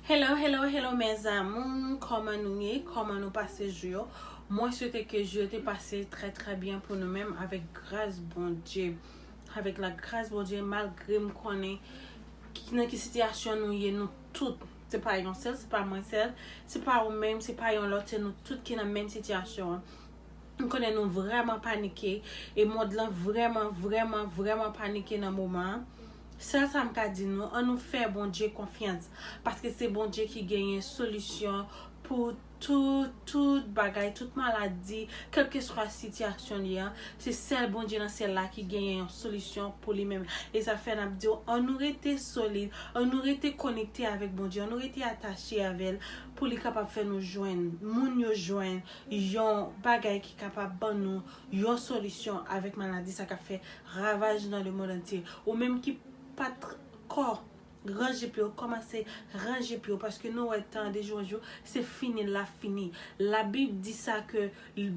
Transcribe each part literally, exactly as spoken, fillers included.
Hello, hello, hello, mes amours. Kòman nou ye? Kòman nou pase jou yo? Mwen swete ke jou yo te pase trè, trè byen pou nou menm, avèk gras Bondye. Avèk la gras Bondye, malgre m konnen ki, nan ki sitiyasyon nou ye, nou tout. Se pa yon sèl, se pa mwen sèl, se pa ou menm, se pa yon lòt, se nou tout ki nan menm sitiyasyon an. M konnen nou vrèman panike, e mond lan vrèman, vrèman, vrèman panike nan moman an. Sèl sa m ka di nou, ann nou fè Bondye konfyans, paske se Bondye ki genyen solisyon pou tout, tout bagay, tout maladi, kèlkeswa sitiyasyon li an. Se sèl Bondye nan syèl la ki genyen yon solisyon pou li menm. E sa fè n ap di w, ann nou rete solid, ann nou rete konekte avèk Bondye, ann nou rete atache avè l, pou li kapab fè nou jwenn, moun yo jwenn yon bagay ki kapab ban nou yon solisyon avèk maladi sa k ap fè ravaj nan lemonn antye. Ou menm ki pa t kò ranje pye w, kòmanse ranje pye w, paske nou wè tan de jou an jou, se fini l ap fini. Labib di sa ke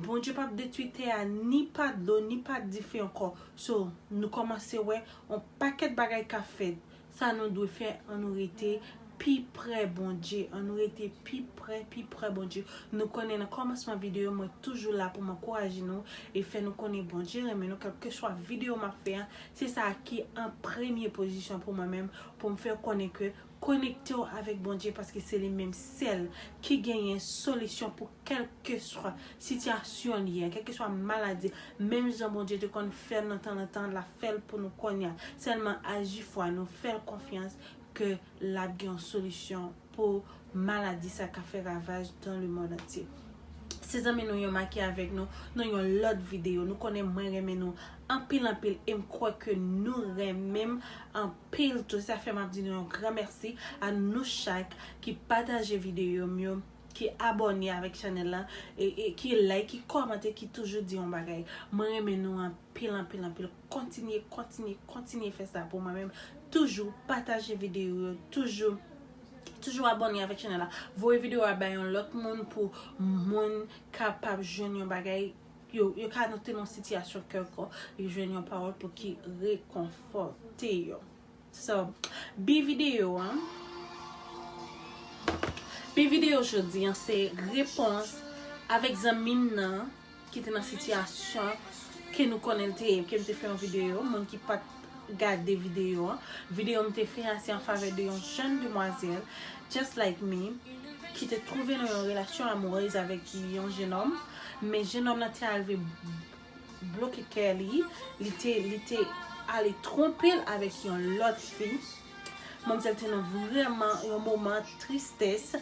Bondye p ap detwi tè a ni pa dlo, ni pa dife ankò. So, nou kòmanse wè yon pakèt bagay k ap fèt. Sa nou dwe fè, ann nou rete pi prè Bondye, ann nou rete pi prè, pi prè Bondye. Nou konnen nan kòmansman videyo, mwen toujou la pou m ankouraje nou e fè nou konnen Bondye renmen nou, kèlkeswa videyo m ap fè an, se sa ki an premye pozisyon pou mwen menm, pou m fè konnen ke konekte w avèk Bondye, paske se li menm sèl ki genyen solisyon pou kèlkeswa sitiyasyon li ye, kèlkeswa maladi. Menm jan Bondye te konn fè l nan tan lontan, l ap fè l pou nou kounye a. Sèlman aji fwa nou, fè l konfyans ke l ap gen yon solisyon pou maladi sa k ap fè ravaj dans le monde entier. Se zanmi nou Yoma ki avèk nou nan yon lòt videyo. Nou konnen mwen renmen nou anpil, anpil, e m kwè ke nou renmen m anpil tou. Sa fè m ap di nou yon gran mèsi a nou chak ki pataje videyo m yo, ki abòne avèk chanèl la, e, e ki like, ki kòmante, ki toujou di yon bagay. Mwen renmen nou anpil, anpil, anpil. Kontinye, kontinye, kontinye fè sa pou mwen menm. Toujou pataje videyo yo, toujou, toujou abòne avèk chanèl la. Voye videyo a bay yon lòt moun pou moun kapab jwenn yon bagay, yo, yo ka te nan yon sitiyasyon kèlkonk, yo jwenn yon pawòl pou ki rekonfòte yo. So, bi videyo an, bi videyo jodi an se repons avèk zanmi m nan ki te nan sitiyasyon ke nou konnen l te ye, ke m te fè yon videyo, moun ki pa t gade videyo an. Videyo m te fè a se an favè de yon jèn demwazèl, just like me, ki te twouve nan yon relasyon amourèz avèk yon jennòm, men jennòm nan te arive bloke kè li, li te, li te ale twonpe l avèk yon lòt fi. Manmzèl te nan vrèman yon moman tristès,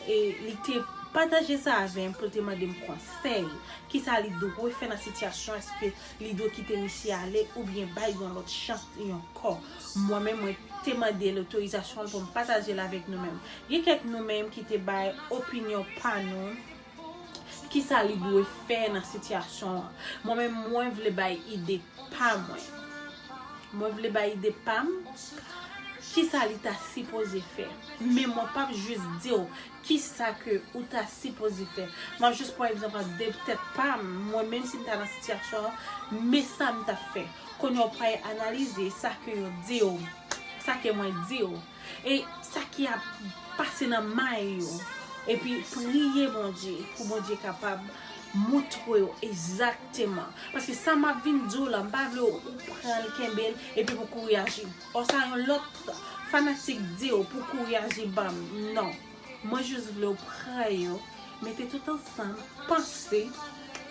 e li te pataje sa avè m pou l te mande m konsèy. Kisa li dwe fè nan sitiyasyon? Èske li dwe kite misye ale oubyen bay yon lòt chans ankò? Mwen menm, mwen te mande l otorizasyon l pou m pataje l avèk nou menm. Gen kèk nou menm ki te bay opinyon pa nou. Kisa li dwe fè nan sitiyasyon an? Mwen menm, mwen vle bay ide pa mwen. Mwen vle bay ide pa m, kisa li ta sipoze fè. Men mwen p ap jis di w kisa ke ou ta sipoze fè. M ap jis pran egzanp an de tèt pa m. Mwen menm si m ta nan sitiyasyon an, men sa m t ap fè. Kounye a w pral analize sa ke yo di w, sa ke mwen di w, e sa ki ap pase nan may yo. Epi priye Bondye pou Bondye kapab montre w egzakteman. Paske sa m ap vin di w la, m pa vle w pran l, kenbe l, epi pou kouri aji. Ò, sa yon lòt fanatik di w pou kouri aji ban m. Non. Mwen jis vle w pran yo, mete tout ansanm, panse.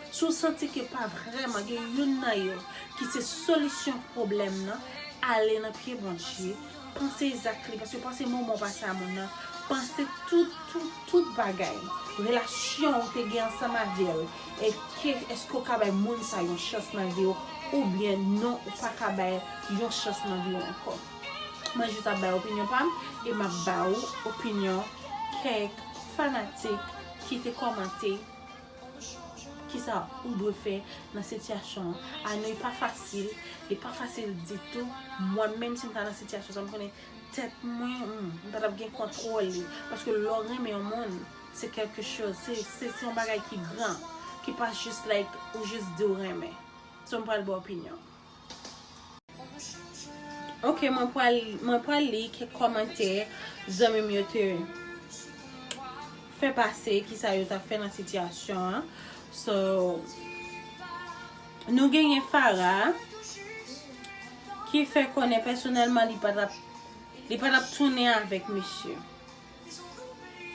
Si w santi ke pa vrèman gen youn nan yo ki se solisyon pwoblèm nan, ale nan pye Bondye, panse exactly, paske panse moman w pase a moun nan, panse tout, tout, tout bagay. Relasyon ou te gen ansanm avè l, e ke, èske w ka bay moun sa yon chans nan vi w, oubyen non, ou pa ka bay yon chans nan vi w ankò. Mwen jis ap bay opinyon pa m, e m ap ba ou opinyon kèk fanatik ki te kòmante kisa ou dwe fè nan sitiyasyon an. I know li pa fasil, li pa fasil ditou. Mwen menm si m ta nan sitiyasyon sa, m konnen tèt mwen, hmm, m pa t ap gen kontwòl li. Paske lè w renmen yon moun, se kèlke choz, se, se, se yon bagay ki gran, ki pa jis like ou jis di w renmen. So m pral ba w opinyon. Ok, mwen pral, mwen pral li kèk kòmantè zanmi m yo te, fè pase, kisa yo t ap fè nan sitiyasyon an. So, nou genyen Farah ki fè konnen pèsonèlman li pa t ap, li pa t ap tounen avèk misye.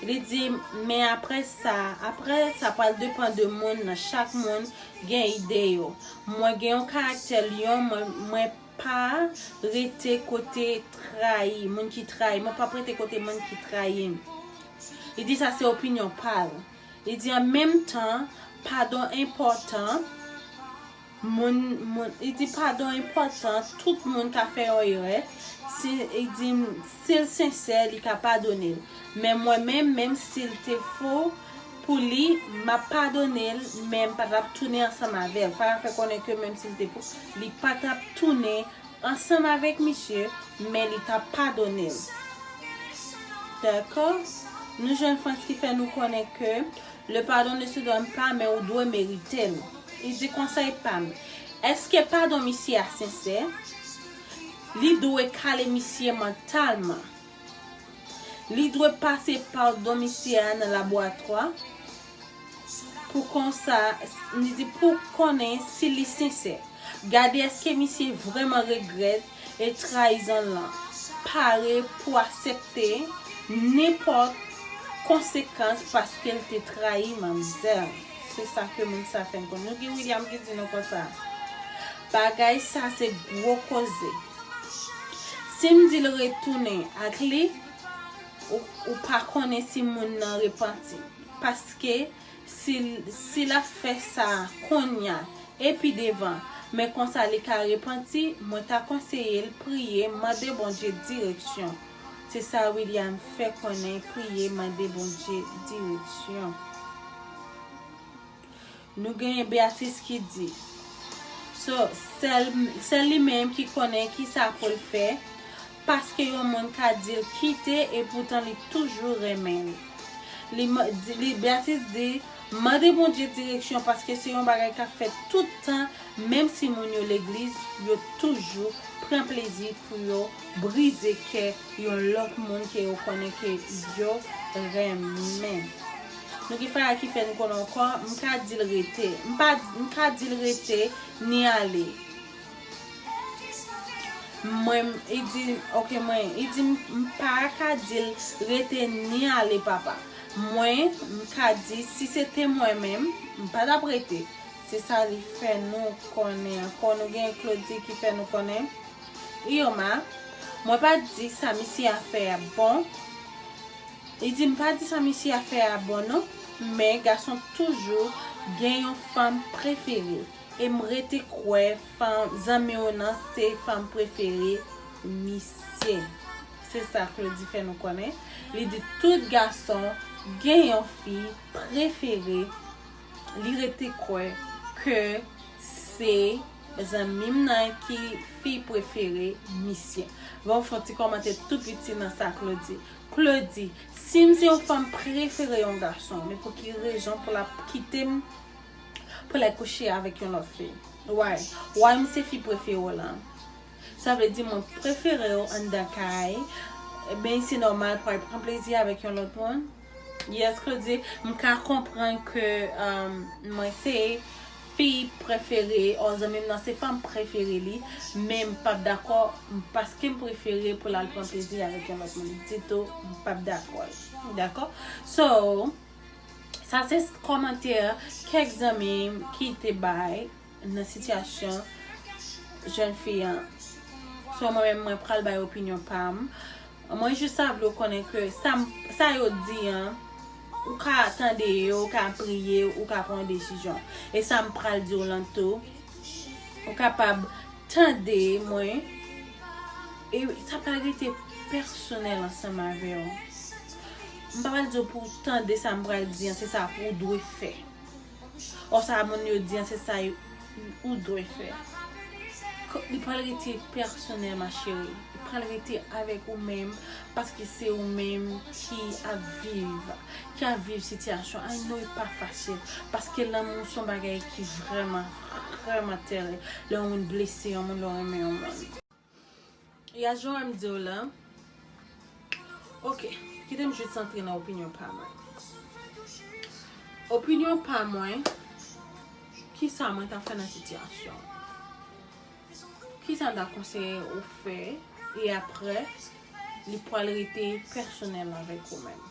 Li di, men apre sa, apre sa pral depann de moun nan, chak moun gen ide yo. Mwen gen yon karaktè lyon, mwen, mwen pa rete kote trayi, moun ki trayi. Mwen p ap rete kote moun ki trayi m. Li di sa se opinyon pa l. Li di an menm tan, padon enpòtan. Moun, moun, li di padon enpòtan, tout moun ka fè yon erè. Si, li di, si l sensè, li ka padone l. Men mwen menm, menm si l te fo pou li, m ap padone l, men m pa t ap tounen ansanm avè l. Farah fè konnen ke menm si l te fo, li pa t ap tounen ansanm avèk misye, men li t ap padone l. Dakò? Nou jwenn Frantz ki fè nou konnen ke le pardon ne se donne pas, men ou dwe merite l. Li di konsèy pa m. Èske padon misye a sensè? Li dwe kale misye mantalman. Li dwe pase padon misye a nan laboratwa pou konsa, li di pou konnen si li sensè. Gade èske misye vrèman regrèt e trayizon lan, pare pou aksepte nenpòt konsekans paske l te trayi manmzèl. Se sa ke moun sa fè n konn. Nou gen William ki di nou konsa, bagay sa se gwo koze. Si m di l retounen ak li, ou, ou pa konnen si moun nan repanti. Paske si, si l ap fè sa kounye a, epi devan, men konsa li ka repanti, mwen ta konseye l priye, mande Bondye direksyon. Se sa William fè konnen, priye, mande Bondye direksyon. Nou genyen Beatrice ki di, so, sèl, sèl li menm ki konnen kisa pou l fè, paske yon moun ka di l kite, epoutan li toujou renmen l. Li, li, Beatrice di, mande Bondye direksyon, paske se yon bagay k ap fèt tout tan, menm si moun yo legliz, yo toujou pran plezi pou yo brize kè yon lòt moun ke yo konnen ke yo renmen. Nou gen Farah ki fè nou konnen ankò, m ka di l rete. M pa, m ka di l rete ni ale. Mwen, li di, ok, mwen, li di, m pa ka di l rete ni ale, papa. Mwen, m ka di, si se te mwen menm, m pa t ap rete. Se sa li fè nou konnen ankò. Nou gen Claudie ki fè nou konnen. Ioma, mwen pa di sa misye a fè a bon. Li di, m pa di sa misye a fè a bon non, men gason toujou gen yon fanm prefere. E m rete kwè fanm, zanmi w nan se fanm prefere misye. Se sa Claudie fè nou konnen. Li di tout gason gen yon fi prefere. Li rete kwè ke se zanmi m nan ki fi prefere misye. Bon, fè yon ti kòmantè tou piti nan sa Claudie. Claudie, si m se yon fanm prefere yon gason, men pou ki rezon pou l ap kite m, pou l al kouche avèk yon lòt fi? Why? Why m se fi prefere w lan? Sa vle di mwen prefere w anndan kay, ebyen se nòmal pou al pran plezi avèk yon lòt moun? Yes, Claudie, m ka konprann ke, um, mwen se fi prefere, or zanmi m nan se fanm prefere li, men m p ap dakò, paske m prefere pou l al pran plezi avèk yon lòt moun ditou, m p ap dakò. Dakò? So, sa se kòmantè kèk zanmi m ki te bay nan sitiyasyon jèn fi an. So, mwen menm, mwen pral bay opinyon pa m. Mwen jis ta vle w konnen ke sa m, sa yo di an, ou ka tande yo, ou ka priye, ou ka pran yon desizyon. E sa m pral di w lan tou, ou kapab tande mwen, e sa pral rete pèsonèl ansanm avè w. M pa pral di w pou w tande sa m pral di an, se sa pou w dwe fè. Or sa moun yo di an, se sa yo, ou dwe fè. K-, li pral rete pèsonèl, ma chérie. Li pral rete avèk ou menm, paske se ou menm ki ap viv, ki ap viv sitiyasyon. I know e pa fasil, paske lanmou se yon bagay ki vrèman, vrèman tèrib. Lè yon moun blese yon moun, lè w renmen yon moun. Ya, jan m di w la. Ok, kite m jis antre nan opinyon pa mwen. Opinyon pa mwen, kisa mwen ta fè nan sitiyasyon? Kisa m ta konseye ou fè? E apre, li pral rete pèsonèl avèk ou menm.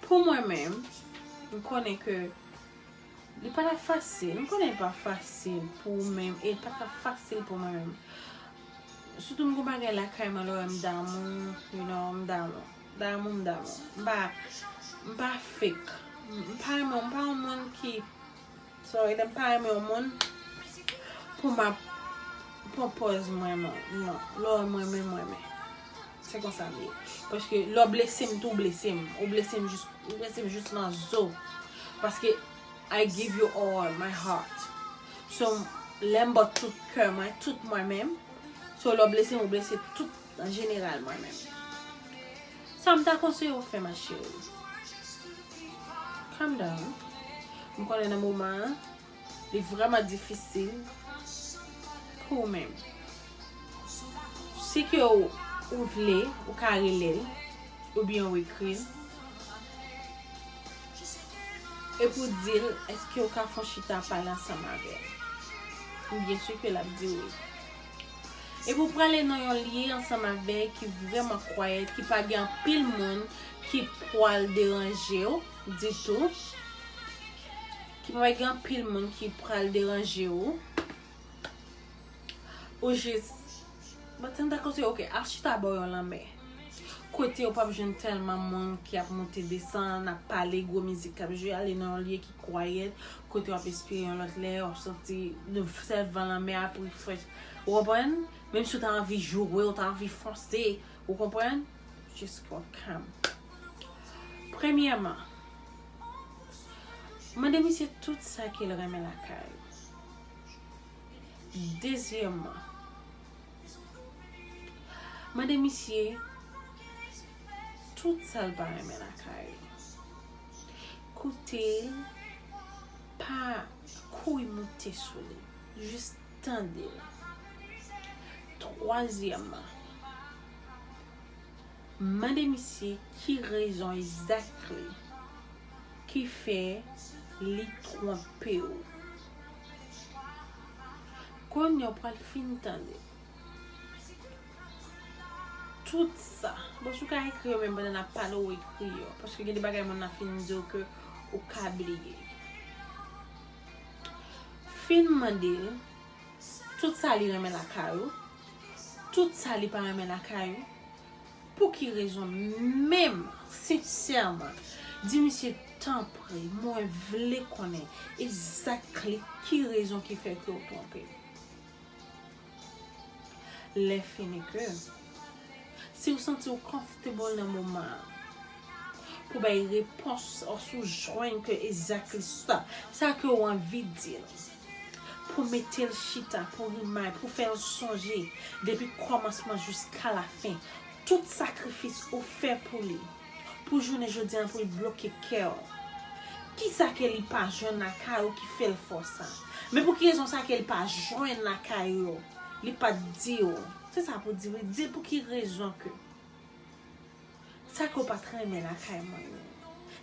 Pou mwen menm, m konnen ke li pa t ap fasil. M konnen li pa fasil pou ou menm, e li pa t ap fasil pou mwen menm. Sitou m gon bagay lakay mwen, lè w wè m damou, you know, m damou. Damou, m damou. M pa, m pa fake. M, m pa renmen, m pa yon moun ki, sorry, m pa renmen yon moun pou m ap pran pòz mwen, non. Non. Lè w wè m renmen, m renmen. Se konsa m ye. Paske lè w blese m tou, w blese m. Ou blese m jis, ou blese m jis nan zo. Paske I give you all my heart. So, lè m ba w tout kè mwen, tout mwen menm. So, lè w blese m, ou blese tout an jeneral mwen menm. Sa m ta konseye w fè, ma chérie? Calm down. M konnen nan moman an, li vrèman difisil pou ou menm. Si ke w, ou vle, ou ka rele l, oubyen w ekri l. Epi w di l, èske w ka fè yon chita pale ansanm avè l? M byen si ke l ap di wi. Epi w prale nan yon lye ansanm avè l ki vrèman kwayèt, ki pa gen anpil moun ki pral deranje w ditou. Ki pa gen anpil moun ki pral deranje w. Ou jis, mwen te ta konseye, oke, al chita bò yon lanmè. Kote ou p ap jwenn tèlman moun ki ap monte desann, ap pale, gwo mizik k ap jwe, ale nan yon lye ki kwayèt, kote w ap espere yon lòt lè, w ap santi sèl van lanmè ap refresh. Ou konprann? Menm si w ta anvi joure, w ta anvi fonse, ou konprann? Just go calm. Premyèman, mande misye tout sa ke l renmen lakay ou. Dezyèmman, mande misye tout sa l pa renmen lakay ou. Koute l, pa kouri moute sou li. Jis tande l. Twazyèmman, mande misye ki rezon exactly ki fè li twonpe w. Kounye a w pral fin tande tout sa. Bon, si w ka ekri yo menm pandan n ap pale, w ekri yo. Paske gen de bagay moun nan fin di w ke ou ka bliye. Fin mande l tout sa li renmen lakay ou, tout sa li pa renmen lakay ou. Pou ki rezon menm, sensèman, di misye, tanpri, mwen vle konnen exactly ki rezon ki fè ke w twonpe m. Lèfini ke, si w santi w comfortable nan moman an, pou bay repons, ou si w jwenn ke exactly sa, sa ke w anvi di l, pou mete l chita, pou rimay, pou fè l sonje, depi kòmansman jiska lafen, tout sakrifis ou fè pou li, pou jounen jodi a pou l bloke kè w. Kisa ke li pa jwenn lakay ou ki fè l fè w sa? Men pou ki rezon sa ke li pa jwenn lakay ou, li pa t di w? Se sa pou di wi, di l pou ki rezon ke sa ke w pa t renmen lakay mwen yo,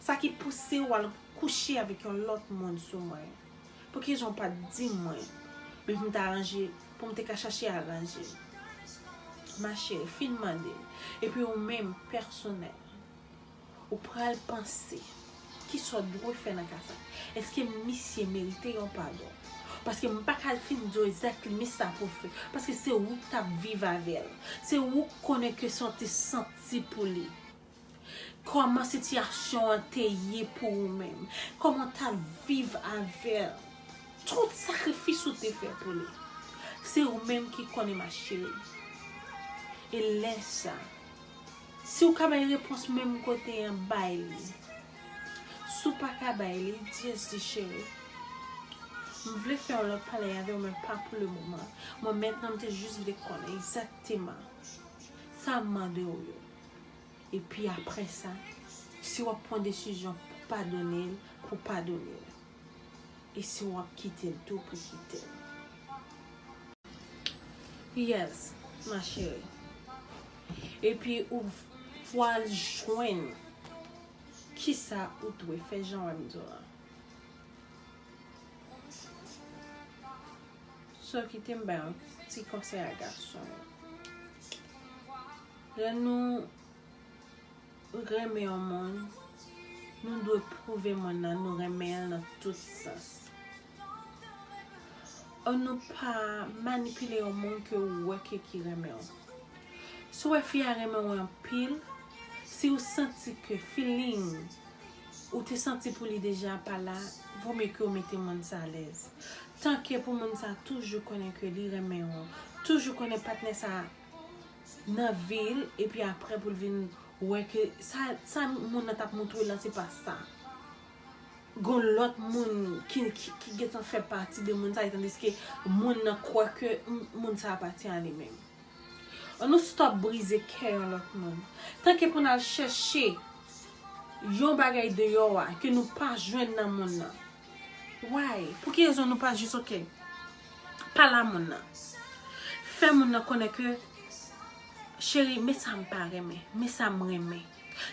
sa ki pouse w al kouche avèk yon lòt moun sou mwen. Pou ki rezon w pa t di mwen? Men pou m te aranje, pou m te ka chache aranje. Ma chérie, fin mande l. Epi ou menm, pèsonèl, ou pral panse, kisa w dwe fè nan ka sa? Èske misye merite yon padon? Paske m pa ka fin di w exactly men sa pou w fè. Paske se ou k t ap viv avè l. Se ou k konnen ke sa w te santi pou li. Kòman sitiyasyon an te ye pou ou menm? Kòman w t ap viv avè l? Tout sakrifis ou te fè pou li. Se ou menm ki konnen, ma chérie. E lè sa, si w ka bay repons menm kote an, bay li. Si w pa ka bay li, just di, cheri, m vle fè yon lòt pale avè w, men pa pou le moman. Mwen mentnan, m te jis vle konnen egzakteman sa m mande w yo. Epi apre sa, si w ap pran desizyon pou padone l, pou padone l. E si w ap kite l tou, pou kite l. Yes, ma chérie. Epi ou pral jwenn Kisa ou dwe fè jan w wè m di w lan? So, kite m bay yon ti konsèy a gason yo. Lè nou renmen yon moun, nou dwe pwouve moun nan nou renmen l nan tout sans. An nou pa manipile yon moun ke ou wè ke ki renmen w. Si w wè fi a renmen w anpil, si w santi ke feeling ou te santi pou li deja pa la, vo mye ke w mete moun sa alèz. Tanke pou moun sa toujou konnen ke li renmen w, toujou konnen patnè sa nan vi l, epi apre pou l vin wè ke sa, sa moun nan t ap montre w lan se pa sa. Gon lòt moun ki, ki, ki gentan fè pati de moun sa, tandiske moun nan kwè ke m- moun sa apatyen a li menm. An nou stop brize kè yon lòt moun. Tanke pou n al chèche yon bagay deyò a ke nou pa jwenn nan moun nan. Why? Pou ki rezon nou pa jis, ok, pale a moun nan? Fè moun nan konnen ke, cheri, men sa m pa renmen, men sa m renmen,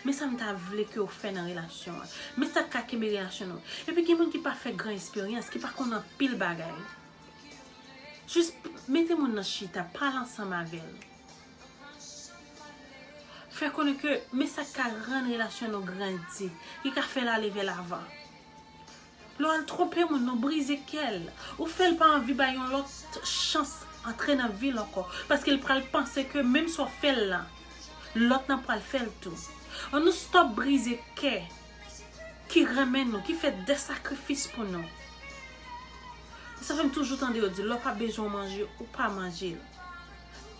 men sa m ta vle ke w fè nan relasyon an, men sa k ka kenbe relasyon nou. Epi gen moun ki pa fè gran esperyans, ki pa konn anpil bagay. Jis mete moun nan chita, pale ansanm avè l. Fè konnen ke men sa k ka rann relasyon nou grandi, ki ka fè l ale vè lavan. Lè w al twonpe moun, nou brize kè l. Ou fè l pa anvi bay yon lòt chans antre nan vi l ankò. Paske l pral panse ke menm sa w fè l lan, lòt nan pral fè l tou. An nou stop brize kè ki renmen nou, ki fè de sakrifis pou nou. Sa fè m toujou tande yo di, lè w pa bezwen w manje, ou pa manje l.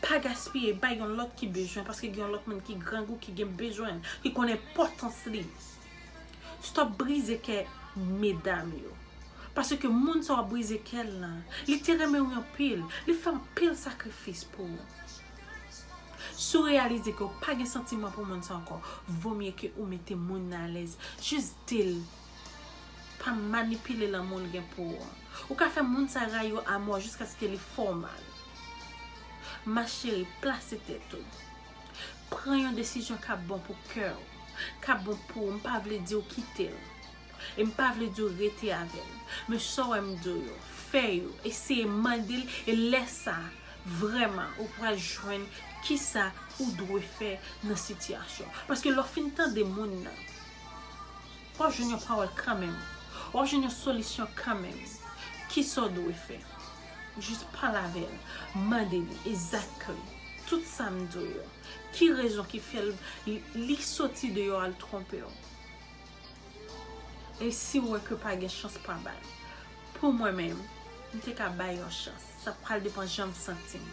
Pa gaspiye, bay yon lòt ki bezwen, paske gen yon lòt moun ki grangou, ki gen bezwen, ki konn enpòtans li. Stop brize kè medam yo. Paske moun sa w ap brize kè l lan, li te renmen w anpil, li fè anpil sakrifis pou ou. Si w reyalize ke w pa gen santiman pou moun sa ankò, vo mye ke ou mete moun nan alèz. Jis di l. Pa manipile lanmou l gen pou ou an. Ou ka fè moun sa rayi w amò jiskaske li fè w mal. Ma chérie, plase tèt ou. Pran yon desizyon k ap bon pou kè w, k ap bon pou ou. M pa vle di w kite l. E m pa vle di w rete avè l. Men sa w wè m di w yo, fè yo, eseye mande l, e lè sa, vrèman, ou pral jwenn kisa ou dwe fè nan sitiyasyon. Paske lè w fin tande moun nan, w ap jwenn yon pawòl kanmenm. W ap jwenn yon solisyon kanmenm. Kisa w dwe fè? Jis pale avè l, mande li, exactly, tout sa m di w yo. Ki rezon ki fè l, li, li soti deyò al twonpe w? E si w wè ke pa gen chans, pa bay. Pou mwen menm, m te ka bay yon chans. Sa pral depann jan m santi m.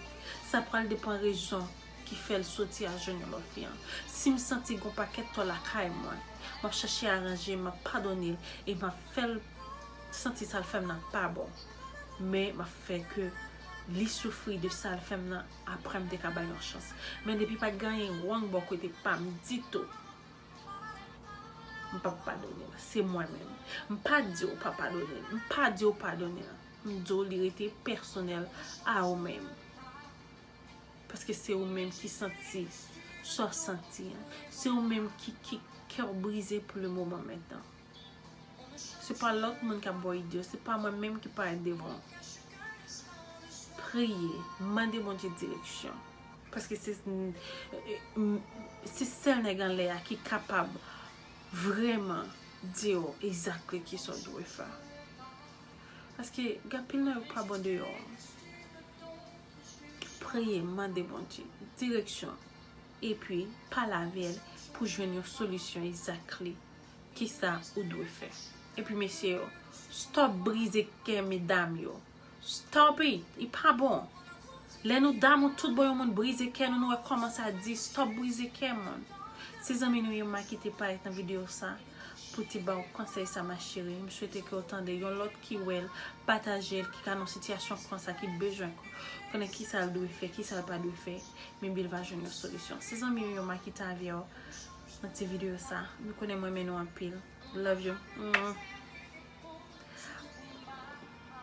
Sa pral depann rezon ki fè l soti al jwenn yon lòt fi an. Si m santi gon pakèt tò lakay mwen, m ap chache aranje, m ap padone l e m ap fè l santi sa l fè m nan pa bon. Men m ap fè ke li soufri de sa l fè m nan, apre m te ka bay yon chans. Men depi pa t gen anyen wrong bò kote pa m ditou, m p ap padone l. Se mwen menm. M pa di w pa padone l. M pa di w padone l. M di w li rete pèsonèl a ou menm. Paske se ou menm ki santi sa w santi an. Se ou menm ki, ki kè w brize pou le moman mentan. Se pa lòt moun k ap ba w ide yo. Se pa mwen menm ki parèt devan w. Priye, mande Bondye direksyon. Paske se, se sèl nèg anlè a ki kapab vrèman di w exactly kisa w dwe fè. Paske gen anpil nan yo pa bon deyò. Priye, mande Bondye direksyon, epi pale avè l pou jwenn yon solisyon exactly kisa ou dwe fè. Epi mesye yo, stop brize kè medam yo. Stop it, li pa bon. Lè nou damou tout bon yon moun brize kè nou, nou wè kòman sa di, stop brize kè moun. Se zanmi nou Yoma ki te parèt nan videyo sa pou te ba w konsèy sa, ma chérie. M swete ke w tande yon lòt ki wè l, pataje l, ki ka nan sitiyasyon konsa, ki bezwen konnen kisa l dwe fè, kisa l pa dwe fè. Maybe l va jwenn yon solisyon. Se zanmi w Yoma ki te avè w nan ti videyo sa. Nou konnen m renmen nou anpil. Love you. Mwah.